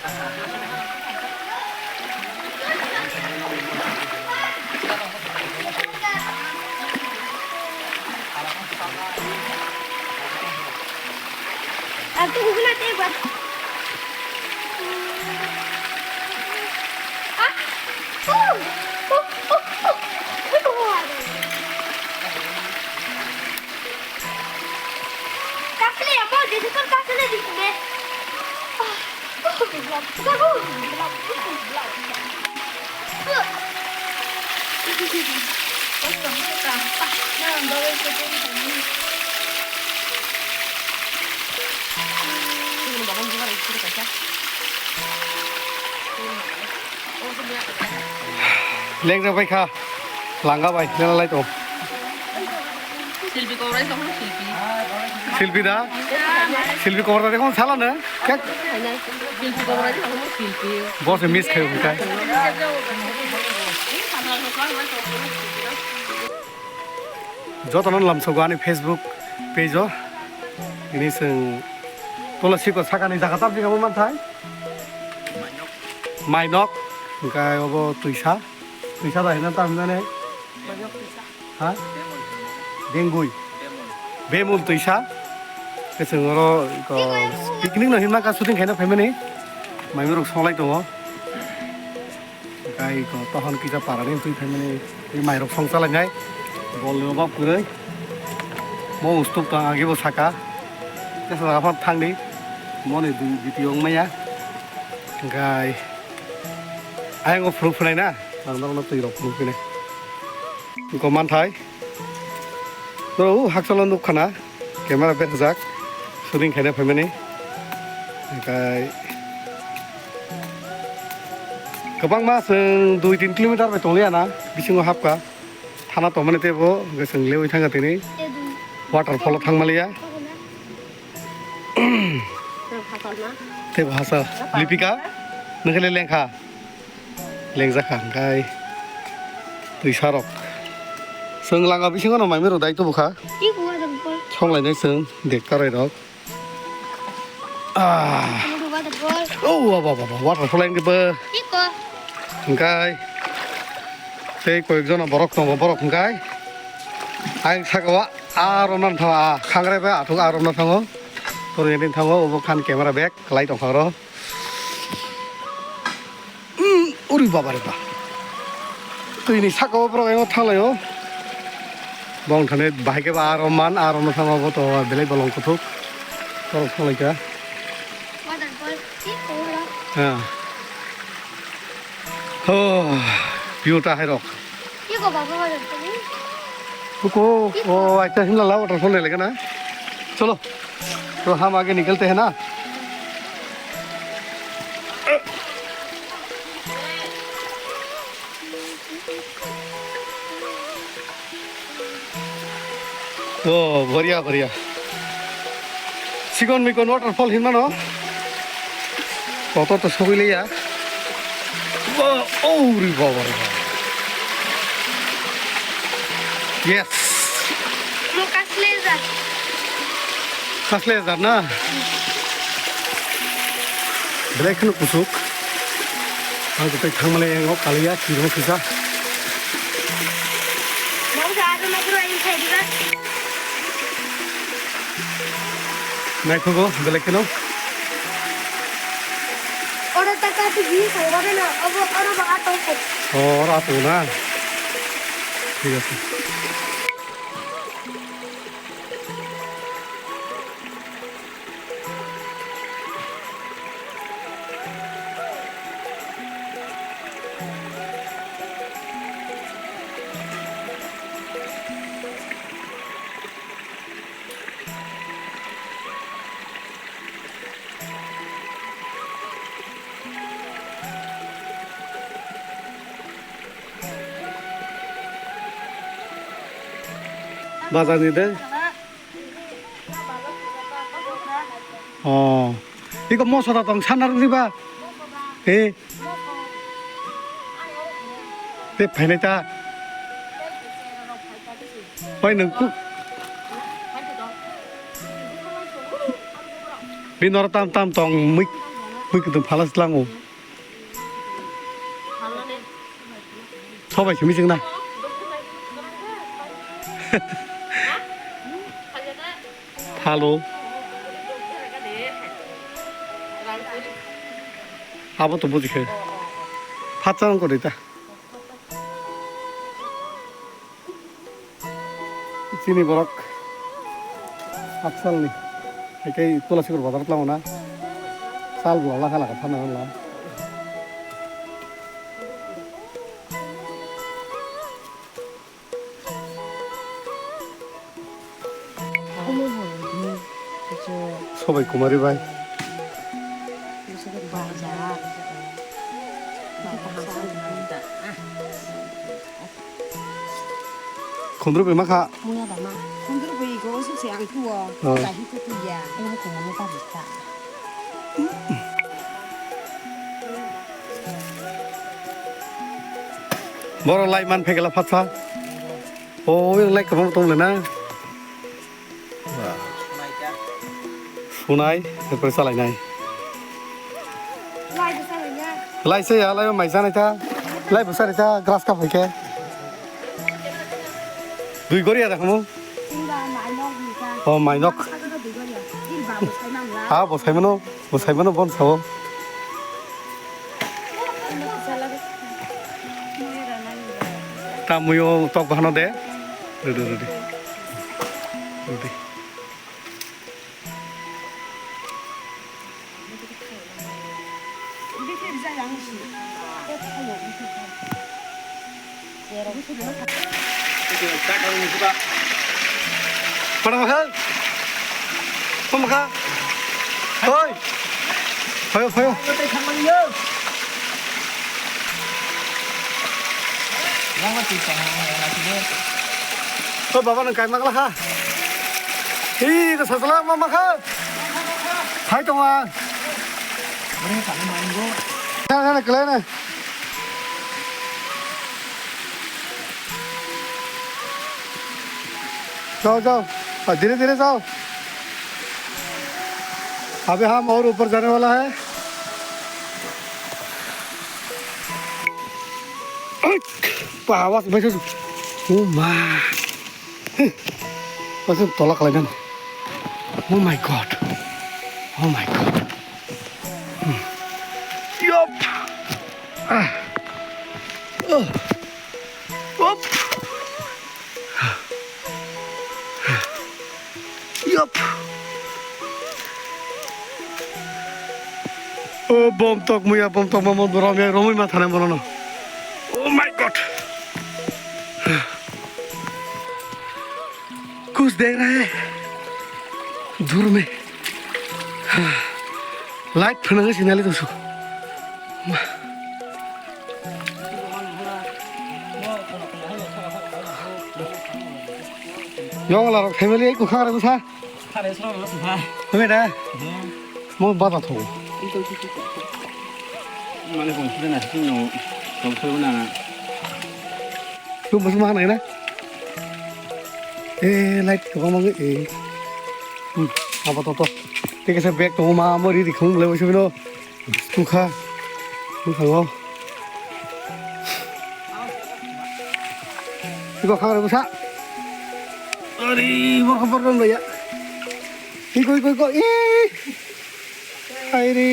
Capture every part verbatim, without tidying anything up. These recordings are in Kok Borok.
Aku guna tebak. Ah! Oh! Oh! Oh! Oh! Kasle ya, mau jadi kan kasle di sini. Ah! Lengjak bai kha, langa bai, nela lai tong. Silpi kobrai tong, silpi. Silpi da? Silpi kobrai tong, sala na? Kek? Silpi kobrai tong, silpi. Boss miss khai khai. Jotono lamsogo ani Facebook page o. Ini seng tola siko sakani jaga tab jaga manthai. Mainok, hingkai obo twisa. Twisa da hina tam hinane. Ha? Bengui. Bemul twisa. Keseng oro ko picnic no hinma ka shooting khaina phaimani. Maimurok songlai tongo. Hingkai ko tohon kisa parani twi phaimani. Twi mairok song chalainai. Bol ni obab kwrwi. Mo ustuk tang agi bo saka. Kesa jaga phano thangdi. Moni dui biti ong maya. Hingkai ayang o phuru phunai na. Ang norokno twi rok phuru phunai. Hingko manthai. Norok o hakchalo nuk khana. Camera berajak. Shooting khaina phaimani. Hingkai kwbangma chwng dui tin kilometer bai tongliya na. Bisingo hapkha. Thana tongmani teibo hwnkhe chwng lewi thangkha tini. Waterfall o thangmaliya. Teibo hachal. Lipika, nwng khe le lengkha? Lengjakha hwnkhe twisa rok. Chwng langa bisingo no maimai rok dai tubukha. Songlainai chwng dekta rok. Ah. Waterfall. Oh, wa, wa, wa, wa, waterfall ang ba. Iko. Hingkai. Tei koyek jona borok tongo, borok hingkai. Ang saka wa, aro nan thawa, khangrai ba, athuk aro nan thango. Toro yang thango, obo khan camera bag, light tongkha oro. Mm, uri baba re ba. Twi ni saka o borok ayang thanglai o. Bong thani bahai khe ba aro man, aro no thangma bo to belai bolong kuthuk. Borok thanglai kha. Waterfall, si kora. Ha. Oh, view ta hai rok. Iko baba waterfall. Iko, oh, aita himla la waterfall le gana. Cholo. तो हम आगे निकलते हैं ना। Oh, बढ़िया, बढ़िया। Sikon mikon waterfall hinmano. Kotor to sogwi liya. Oh, oh, ri baba, ri baba. Yes. Mo kasle ja. Kasle ja na. Belai kheno kuchuk. Ang tei thangmale yang kaliya, kiro kisa. Mo ja ado na kiro inside ga. Naithogo, belai kheno. Oro taka tu hi sai oro na, abo, oro ba ato ko. Oh, oro ato na. Thik ase. Bazar ni de. Oh. Iko moso da tong sana rwdi ba. Eh. Te phainai ta. Oi nwng ku. Bini oro tam tam tong mui. Mui kutung phalas lango. Sobai simi jengna. Phalo. Abo to buji khe. Phatsa wng kwrwi ta. Chini borok Atsalni, hai khe Tulasigur bazar tlango na, sal bwla lakha lakha thana wngla. Sobai Kumari bai. Khundrubwi ma kha. Muya ba ma. Khundrubwi go suk se ang tuo. Oh. Dahi tu tu ya. Ini ko mo ta bita. Borok lai man phegela phatsa. O, lai kwbang tong le na. Sunai, erpore salainai. Lai se ya, lai mai sanai ta. Lai bo sanai ta, grass cup hai khe. Dui gori ya da khamu. O, mainok. Ha, bo sai mano, bo sai mano bon sao. Tamui o tok bahano de. Rudi, rudi. Rudi. Pada mahal. Pemaka. Hoi. Phayo, phayo. O baba, nwng kaima glak ha? Hi, ko sajla ma ma kha? Hai tonga. Kha kha na kle na. जाओ, जाओ। हाँ, धीरे धीरे जाओ। अभी हम और ऊपर जाने वाला है। Bawa, bawa. Oh my. Masuk tolak lagi kan. Oh my God. Oh my God. Hmm. Yup. Ah. Oh. Up. Yup. O bom tok muya, bom tok ma mon rom ya, romwi ma thane mono no. Oh my God. कुछ देख रहा है दूर में। Light phwnangwi sinali tongsu. Yong la rok family ai kwkhwrang rok sa. Thare sro rok sa. Kami da. Mo bata tho. Mane kong sida na sino. Kong sida na. Lu mas mana na? Eh, light ko mang eh. Hmm, apa to to. Tike sa bag to ma mo ri ri khong le mo sino. Tukha. Tukha go. Iko khang rwsa. Ari, bor khopor dong ya. Iko, iko, iko. Ih. Hai ri.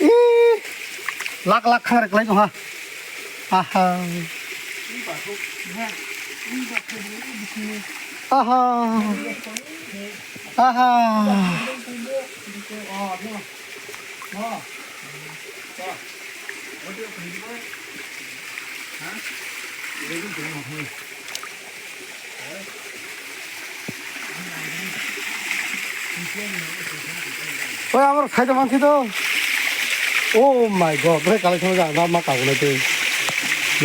Ih. Lak lak khang rwklai tong ha. Aha. Aha. Aha. Oi, amar khaito mansi to. Oh my God, bre kalai thang jang ma kagunai te.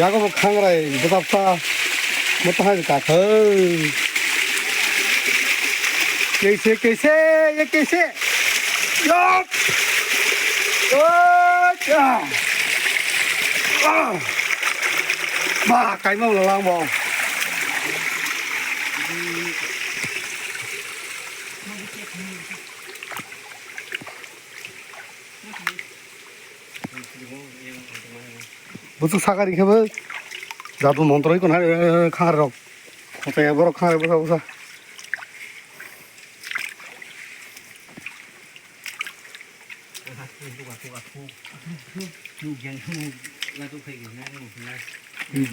Yago bo khangrai bwtapsa. Mo to hai ka kha. Kaise, kaise, ye kaise. Yap. Oh, cha. Ah. Ba, kaima lang bo. Buchuk sakari khe bo jadu montro oi kono hai, eh, khangrok. Kochai borok khangrai bwsa bwsa.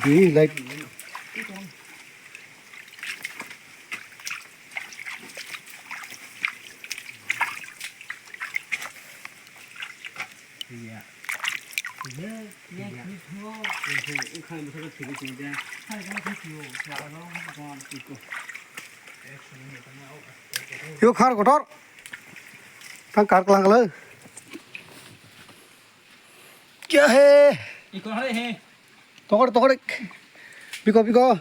Di light. Yo khar kotor. Tang kar klang klang. Kya hai? Iko hai hai. Tokor, tokor. Biko, biko.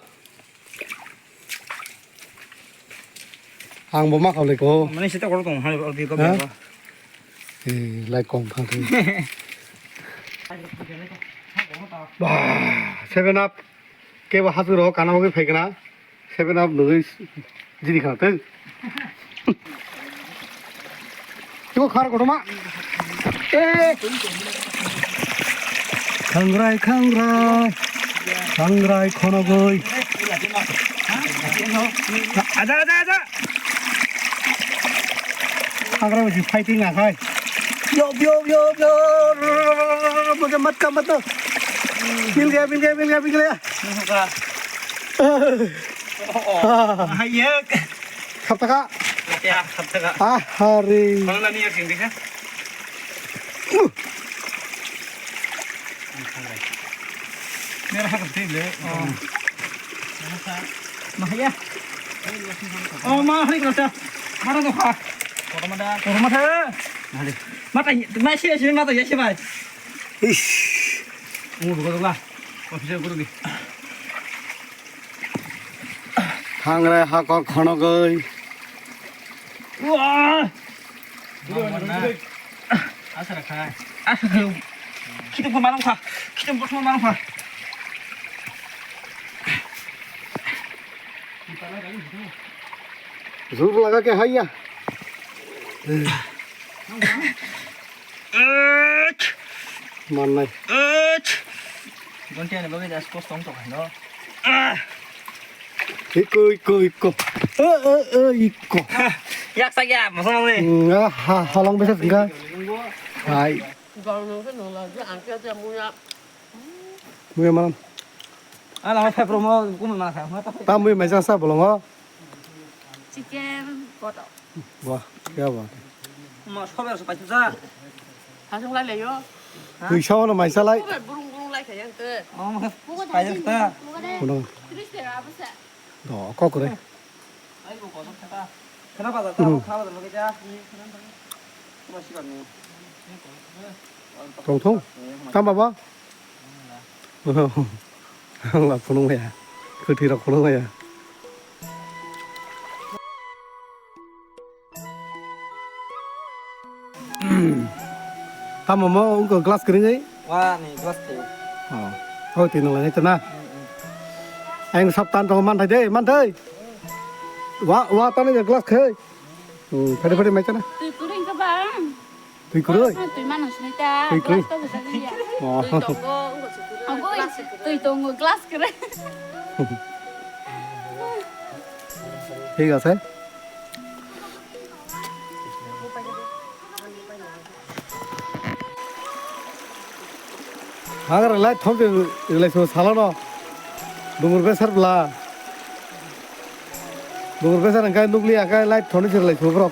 Ang bo ma khaulai ko. Mane sita korok tong hai, biko, ha? Biko. Eh, lai kong thang thang. Bah, seven up. Kebo hasu ro kana ogi phaikna. Seven up nugui jiri khana tei. Tiko khar kotorma. Eh. Khangrai, khangrai. Khangrai khonogoi. Aja, aja, aja. Khangrai uji fighting akhai. Yo, yo, yo, yo. Mujhe mat ka mat. Mil gaya, mil gaya, mil gaya, mil gaya. Hayek. Khaptaka. Ya, khaptaka. Ah, hari. Kono nani ya sing dikha. Mera khap tei le. Oh. Mahaya. Oh, ma hari kota. Mara to kha. Kota mada. Kota mada. Mari. Mata, ma se se mata ya se bai. Ish. Mu duga duga. Officer guru gi. Thangrai hakor khonogoi. Wah! Asa rakha. Asa khayo. Khitung ko manung kha. Khitung ko manung kha. Zur laga ke haiya. Mannai. Gonti ani bagwi das kos tong tong no. Iko, iko, iko. Eh, eh, eh, iko. Yak sa ya, masa masa ni. Hmm, ah, ha, halong besa sengka. Hai. Muya manam. Ala ma phai promo kum mana kha. Tam muya mai sa bolongo. Chicken kotor. Wah, kya baat hai. Ma sobe so paitu sa. Hasung lai leyo. Twi sao no mai salai. Sobe burung burung lai kaya te. Oh, ma paitu sa. Kuno. Tris te ra basa. Do kokre. Ai bo kotor kata. Khana bazar ta, khana bazar loge ja. Kuma sibar ni. Tong thung. Tam baba. Ang la phunuk maya. Kwthwi rok phunuk maya. Tamo mo ungko glass kwrwngwi? Wa ni glass thaio. Oh. Oh, tino lai tana. Ang sab tan tong man thai de, man thai. Wa, wa tani glass khai. Hmm, phari phari mai tana. Twi kwrwi ka bang. Twi kwrwi? Twi mano sini ta. Twi kwrwi? Glass to bisa dia. Oh. Twi tongo, ungko sukuru. Angko glass twi tongo, glass kwrwi. Thik ase. Hagra light thom de relai so salo no. Dungur besar bla. Dungur besar angkai nukli angkai light thoni se relai so bro.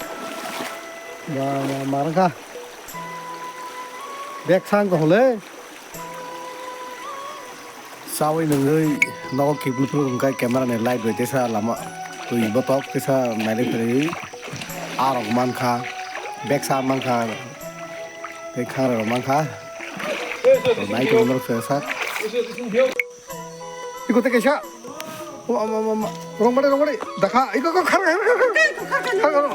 Ba, ba, marangka. Bek sang ko hole. Chawi nungwi nogo kiblu phuru hwnkhe camera ni light bai tesa lama twi botok tesa nailai phaiwi arok mankha, beksa mankha, tei khangrok mankha. Nai tongmani rok sak. Iko tei kaisa. O ama ama ama. Rong bade rong bade. Dakha iko ko khar khar khar khar. Khar khar.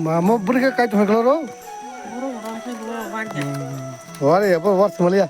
Ma mo bwrwi khe kai thong khlaro. Wari ya bo war smalia.